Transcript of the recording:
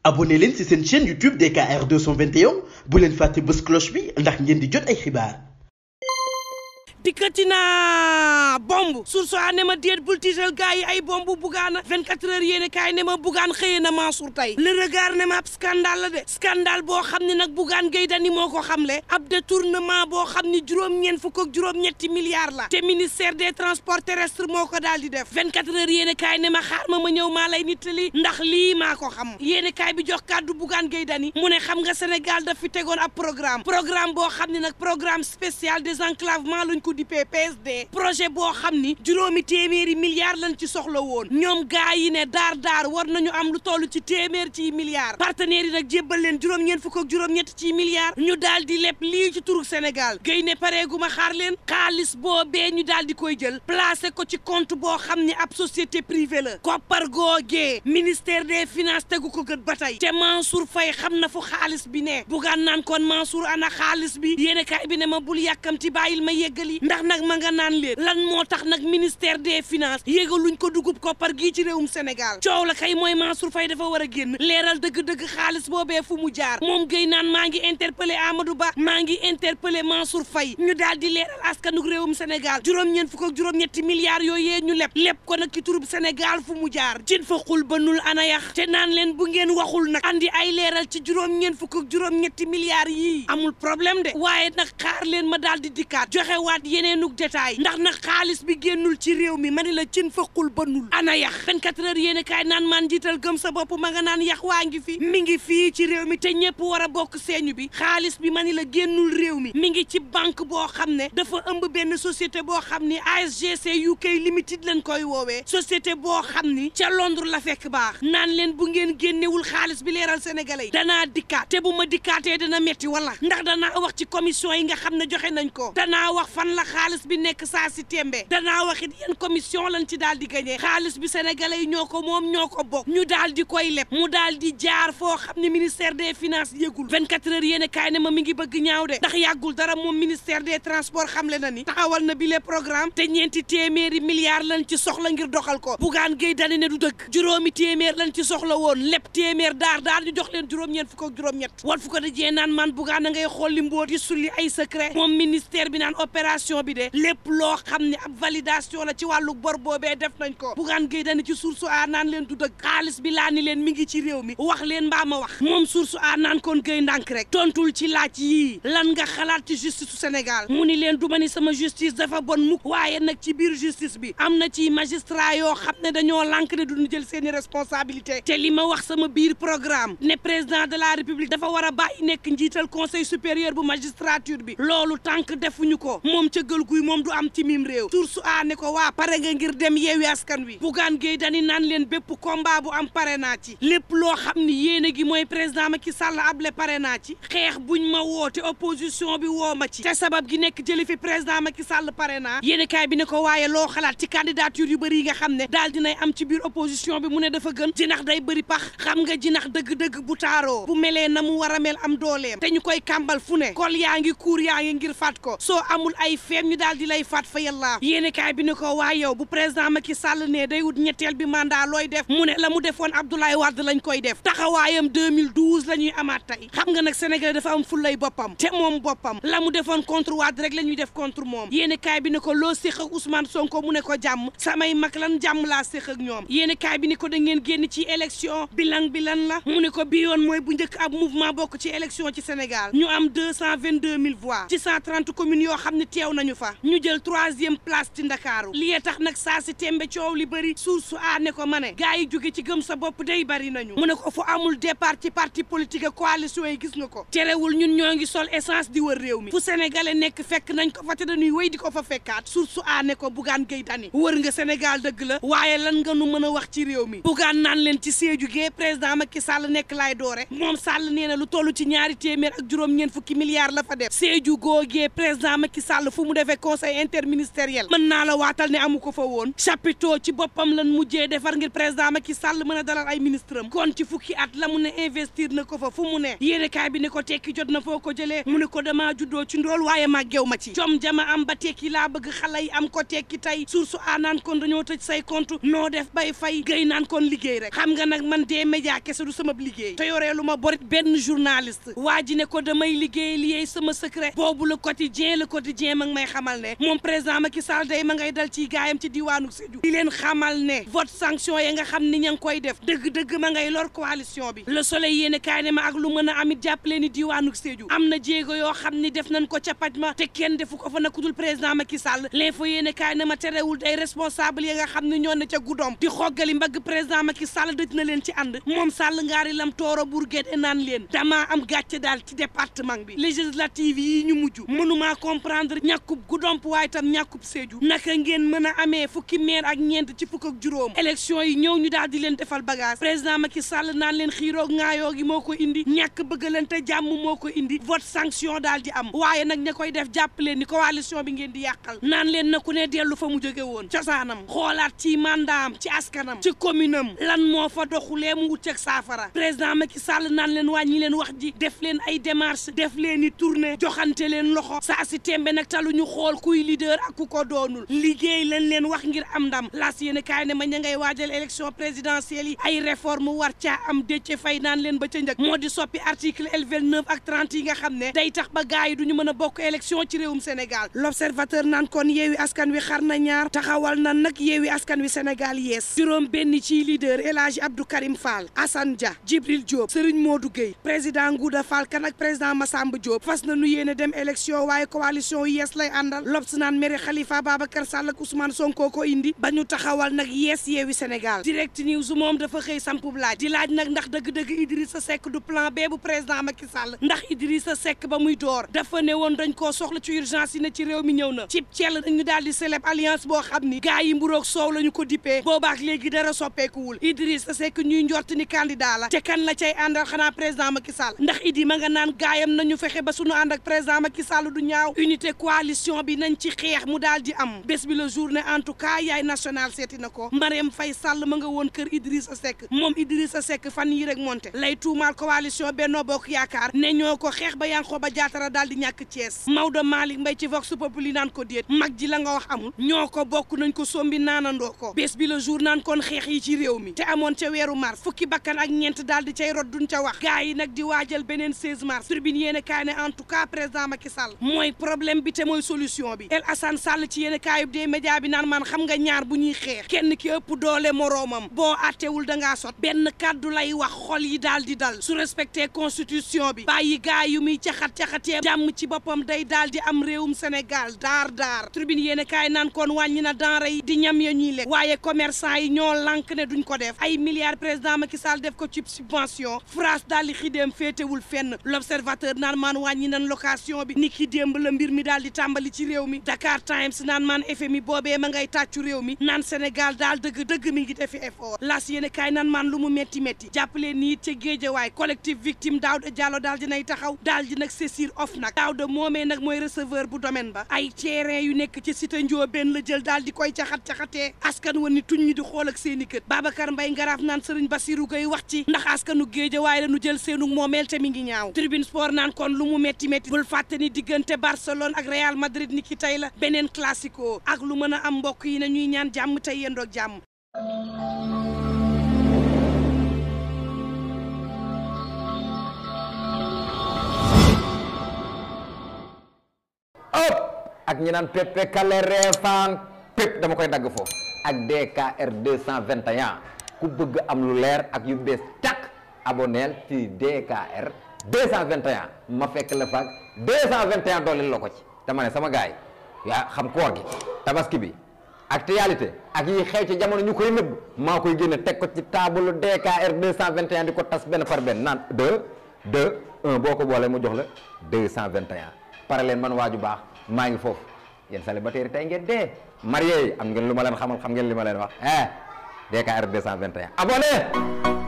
abonné leen ci seen chaîne YouTube DKR 221 bu leen fàtte bës cloche bi ndax ngeen di jot ay xibaar. dikkati naa bomb source a ne ma déet bul tiital gars yi ay bomb bugaana 24 heures yéene kaay ne ma bugaan xëyee na Mansour tey le regard ne ma ab scandale la de scandale boo xam ne nag bugaan Gueye Dany moo ko xamle ab détournement boo xam ni juróom-ñeent fukk ak juróom-ñetti milliards la te ministère des transports terrestres moo ko daal di def 24 heures yéene kaay ne ma xaar ma ñëw maa lay nittali ndax lii maa ko xam yéene kaay bi jox kàddu bugaan Gueye Dany mu ne xam nga Sénégal daf fi tegoon ab programme boo xam ne nag programme spécial désenclavement lañ ko di PSD projet boo xam ni juróomi téeméeri milliards lañ ci soxla woon ñoom gaa yi ne daar war nañu am lu toll ci téeméer ci milliards partenaires yi nag jébbal leen juróom-ñeent fukk ak juróom-ñett ci milliards ñu daal di leb lii ci turu Sénégal Gueye ne pareeguma xaar leen xaalis boobee ñu daal di koy jël placé ko ci compte boo xam ni ab société privée la koppar googee ministère des finances tegu ko gët ba tey te Mansour Faye xam na fu xaalis bi ne bugaan naan kon Mansour ana xaalis bi yéene kaay bi ne ma bul yàkkamti bàyyil ma yeggali ndax nag ma nga naan leen lan moo tax nag ministère des finances yéegaluñ ko dugub koppar gii ci réewum Sénégal coow la kay mooy Mansour Faye dafa war a génn leeral dëgg-dëgg xaalis boobee fu mu jaar moom Gueye naan maa ngi interpellé Amadou Ba maa ngi interpellé Mansour Faye ñu daal di leeral askanug réewum Sénégal juróom-ñeent fukk ak juróom-ñetti milliards yooyee ñu leb ko nag ci turub Sénégal fu mu jaar cin fa xul ba nul ana yax te naan leen bu ngeen waxul nag andi ay leeral ci juróom-ñeent fukk ak juróom-ñetti milliards yii amul problème de waaye nag xaar leen ma daal di dikkaat joxe waat yeneenug détail ndax nag xaalis bi génnul ci réew mi ma ni la cin faqul bënnul ana yax 24 heures yéene kaay naan maan jiital gëm sa bopp ma nga naan yax waa ngi fi mi ngi fii ci réew mi te ñëpp war a bokk seeñu bi xaalis bi ma ni la génnul réew mi mi ngi ci banque boo xam ne dafa ëmb benn société boo xam ni ASGC UK Limited lañ koy woowee société boo xam ni ca Londres la fekk baax naan leen bu ngeen génnewul xaalis bi leeral sénégalais yi danaa dikkaat te bu ma dikkaatee dana metti wala ndax danaa wax ci commission yi nga xam ne joxe nañ ko danaa wax fan la xaalis bi nekk saa si tembe danaa wax it yan commission lañ ci daal di gagné xaalis bi sénégalais yi ñoo ko moom ñoo ko bokk ñu daal di koy leb mu daal di jaar foo xam ne ministère des finances yëgul 24 heures yéen kaay ne ma mi ngi bëgg ñaaw de ndax yàggul dara moom ministère des transports xamle na ni taxawal na bile programme te ñeenti téeméeri milliards lañ ci soxla ngir doxal ko Bougane Gueye Dany ne du dëgg juróomi téeméer lañ ci soxla woon lépp téeméer daar ñu jox leen juróom-ñeent fukk ak juróom-ñett wal fu ko dajee naan man Bougane ngay xool li mboot yi sulli ay secret moom ministère bi naan opération bi de lépp loo xam ne ab validation la ci wàllu bor boobee def nañ ko Bougane Gueye Dany ci source a naan leen du dëgg xaalis bi laa ni leen mi ngi ci réew mi wax leen mbaa ma wax moom source a naan kon Gueye ndànk rek tontul ci laaj yii lan nga xalaat ci justice su Sénégal mu ni leen du ma ni sama justice dafa bon mukk waaye nag ci biir justice bi am na ci magistrat yoo xam ne dañoo lànk ne duñu jël seeni responsabilité te li ma wax sama biir programme ne président de la république dafa war a bàyyi nekk njiital conseil supérieur bu magistrature bi loolu tànk defuñu ko moom ca gël guy moom du am ci mim réew source a ne ko waa pare nga ngir dem yeewi askan wi Bougane Gueye Dany naan leen bépp combat bu am pare naa ci lépp loo xam ni yéene gi mooy président Macky Sall able pare naa ci xeex buñ ma woo te opposition bi woo ma ci te sabab gi nekk jëli fi président Macky Sall pare naa yéene kaay bi ne ko waaye loo xalaat ci candidature yu bëri yi nga xam ne daal dinay am ci biir opposition bi mu ne dafa gën jinax day bëri pax xam nga jinax dëgg-dëgg bu taaroo bu melee na mu war a mel am dooleem te ñu koy kàmbal fu ne kol yaa ngi kuur yaa ngi ngir faat ko soo amul ay feem ñu daal di lay faat fa yàlla yéene kaay bi ne ko waa yow bu président Macky Sall ne day wut ñetteel bi mandat looy def mu ne la mu defoon Abdoulaye Wade lañ koy def taxawaayam 2012 la ñuy amaat tey xam nga nag Sénégal dafa am fullay boppam te moom boppam la mu defoon contre Wade rek la ñuy def contre moom yéene kaay bi ne ko loo séq ak Ousmane Sonko mu ne ko jàmm samay mag lan jàmm laa séq ak ñoom yéene kaay bi ne ko da ngeen génn ci élection bilan la mu ne ko bi yoon mooy bu njëkk ab mouvement bokk ci élection ci Sénégal ñu am 222 000 voix ci 130 communes yoo xam ne teew nañu fa ñu jël 3e place ci Ndakaaru lii tax nag saa si tembe coow li bëri source a ne ko ma ne gars yi jóge ci gëm sa bopp day bari nañu mu ne ko fu amul départ ci parti politique ak coalition yi gis nga ko terewul ñun ñoo ngi sol essence di wër réew mi fu sénégalais nekk fekk nañ ko fa te dañuy wéy di ko fa fekkaat source a ne ko Bougane Gueye Dany wër nga Sénégal dëgg la waaye lan nga nu mën a wax ci réew mi Bougane naan leen ci Sédhiou gee président Macky Sall nekk laay doore moom Sall nee na lu toll ci ñaari téeméer ak juróom-ñeent fukki milliards la fa def Sédhiou googee président Macky Sall fu mu defee conseil interministériel mën naa la waatal ne amu ko fa woon chapiteau ci boppam lan mujjee defar ngir président Macky Sall mën a dalal ay ministre am kon ci fukki at la mu ne investir na ko fa fu mu ne yéene kaay bi ne ko tekki jot na foo ko jëlee mu ne ko damaa juddoo ci ndool waaye màggeew ma ci jom jama am ba tekki laa bëgg xale yi am ko tekki tey source a naan kon dañoo tëj say compte noo def bay fay Gueye naan kon liggéey rek xam nga nag man des médias média kese du sama liggéey te yoree lu ma borit benn journaliste waa ji ne ko damay liggéey liggéey sama secret boobu le quotidien ma ngi may xamal ne moom président Macky Sall day ma ngay dal ci gaayam ci diwaanu Sédhiou di leen xamal ne vote sanction ya nga xam ni ña ngi koy def dëgg-dëgg ma ngay lor coalition bi Le Soleil yéene kaay ne ma ak lu mën a amit jàppale ni diwaanu Sédhiou am na jéego yoo xam ni def nañ ko ca paj ma te kenn defu ko fa nakudul président Macky Sall l'info yéene kaay ne ma terewul day responsable ya nga xam ne ñoo ne ca guddoom di xoggali mbagg président Macky Sall dëj na leen ci ànd moom Sall ngaari lam tooro Bourguette naan leen damaa am gàcce daal ci département bi législative yi ñu mujj mënumaa comprendre ñàkkub guddomp waaye tam ñàkkub Sédhiou naka ngeen mën a amee fukki maire ak ñeent ci fukk ak juróom élection yi ñëw ñu daal di leen defal bagage président Macky Sall naan leen xiiroog ngaayoo gi moo ko indi ñàkk bëggalante jàmm moo ko indi vote sanction daal di am waaye nag ña koy def jàpp leen ni coalition bi ngeen di yàqal naan leen na ku ne dellu fa mu jóge woon cosaanam xoolaat ci mandaam ci askanam ci commune am lan moo fa doxulee mu wut ak saafara président Macky Sall naan leen wàññi leen wax ji def leen ay démarche def leen i tournée joxante leen loxo saa si tembe nag talu ñu xool kuy leader ak ku ko doonul liggéey lañ leen wax ngir am ndam laas yéen kaay ne ma ña ngay waajal élection présidentielle yi ay réforme war caa am Déthié Faye naan leen ba ca njëkk moo di soppi article L29 ak 30 yi nga xam ne day tax ba gars yi du ñu mën a bokk élection ci réewum Sénégal l'observateur naan kon yeewi askan wi xar na ñaar taxawal na nag yeewi askan wi Sénégal yees juróom benn ci leader El Hadji Abdou Karim Fall Assane Dia Djibril Diop Serigne Modou Gueye président Ngouda Fall kan ak président Massamba Diop fas na nu yéene dem élection waaye coalition yees lay àndal L'Obs naan maire Khalifa Babacar Sall ak Ousmane Sonko ko indi ba ñu taxawal nag yees yeewi Sénégal Direct News moom dafa xëy sampub laaj di laaj nag ndax dëgg-dëgg Idrissa Seck du plan B bu président Macky Sall ndax Idrissa Seck ba muy door dafa ne woon dañ koo soxla ci urgence yi ne ci réew mi ñëw na cib cell dañu daal di célèbre alliance boo xam ni gars yi mburoog soow la ñu ko dippee boobaak léegi dara soppeekuwul Idrissa Seck ñuy njort ni candidat la te kan la cay àndal xanaa président Macky Sall ndax Idi ma nga naan gaayam nañu fexe ba sunu ànd ak président Macky Sall du ñaaw unité coalition bi nañ ci xeex mu daal di am bés bi la journée en tout cas yaay national seeti na ko Marième Faye Sall ma nga woon kër Idrissa Seck moom Idrissa Seck fan yi rek monté lay tuumaal coalition Benno Bokk Yaakaar ne ñoo ko xeex ba Yankhoba Diattara daal di ñàkk Thiès Maodo Malick Mbaye ci Vox Populi naan ko déet mag ji la nga wax amul ñoo ko bokk nañ ko sombi naanandoo ko bés bi la jour naan kon xeex yi ci réew mi te amoon ca weeru mars fukki bakkan ak ñeent daal di cay rot duñ ca wax gars yi nag di waajal beneen 16 mars Tribune yéen a kaay ne en tout cas président Macky Sall mooy problème bi te mooy solution bi El Assane Sall ci yéen a kaayub des médias bi naan man xam nga ñaar bu ñuy xeex kenn ki ëpp doole moroomam boo attewul da ngaa sot benn kàddu lay wax xol yi daal di dal su respecté constitution bi bàyyi gars yu muy caxat-caxatee jàmm ci boppam day daal di am réewum Sénégal daar Tribune yéen a kaay naan kon wàññi na denrée yi di ñam ya ñuy lekk waaye commerçant yi ñoo lànk ne duñ ko def ay milliards président Macky Sall def ko ci subvention France daal di xideem féetewul fenn l'observateur naan maan wàññi nan location bi ni ki démb la mbir mi daal di tàmbali ci réew mi Dakar Times naan maan FMI boobee ma ngay tàccu réew mi naan Sénégal daal dëgg mi ngi defi effort las yéen a kaay naan maan lu mu métti jàppale nii ca Géejawaay collectif victime Daouda Diallo daal di nay taxaw daal di nag saisir OFNAC Daouda moomee nag mooy receveur bu domaine ba ay terrain yu nekk ci cité Ndiobène la jël daal di koy caxat-caxatee askan wa ni tuñ ñi di xool ak seeni kët Babacar Mbaye Ngaraaf naan Serigne Bassirou Gueye wax ci ndax askanu Géejawaay la nu jël seenu moomeel te mi ngi ñaaw Tribune Sport naan kon lu mu métti bul fàtte ni diggante Barcelone ak Real Madrid ni ki tey la beneen classico ak lu mën a am mbokk yi na ñuy ñaan jàmm tey yendoog jàmm ak ñi naan Pepe Kale Refane Pep dama koy dagg foofu ak DKR 221 ku bëgg am lu leer ak yu bees tàkk aboneel ci DKR 221 ma fekk la faak 221 dooleel la ko ci dama ne sama gaay yaa xam koor gi tabaski bi actualité ak yi xew ci jamono ñu koy nëbb maa koy génne teg ko ci table DKR 221 di ko tas benn par benn naan 1 boo ko boolee mu jox la 221 pare leen man waaju baax maa ngi foofu yéen célibataire tey ngeen dee marié yi am ngeen lu ma leen xamal xam ngeen li ma leen wax DKR 221 abonné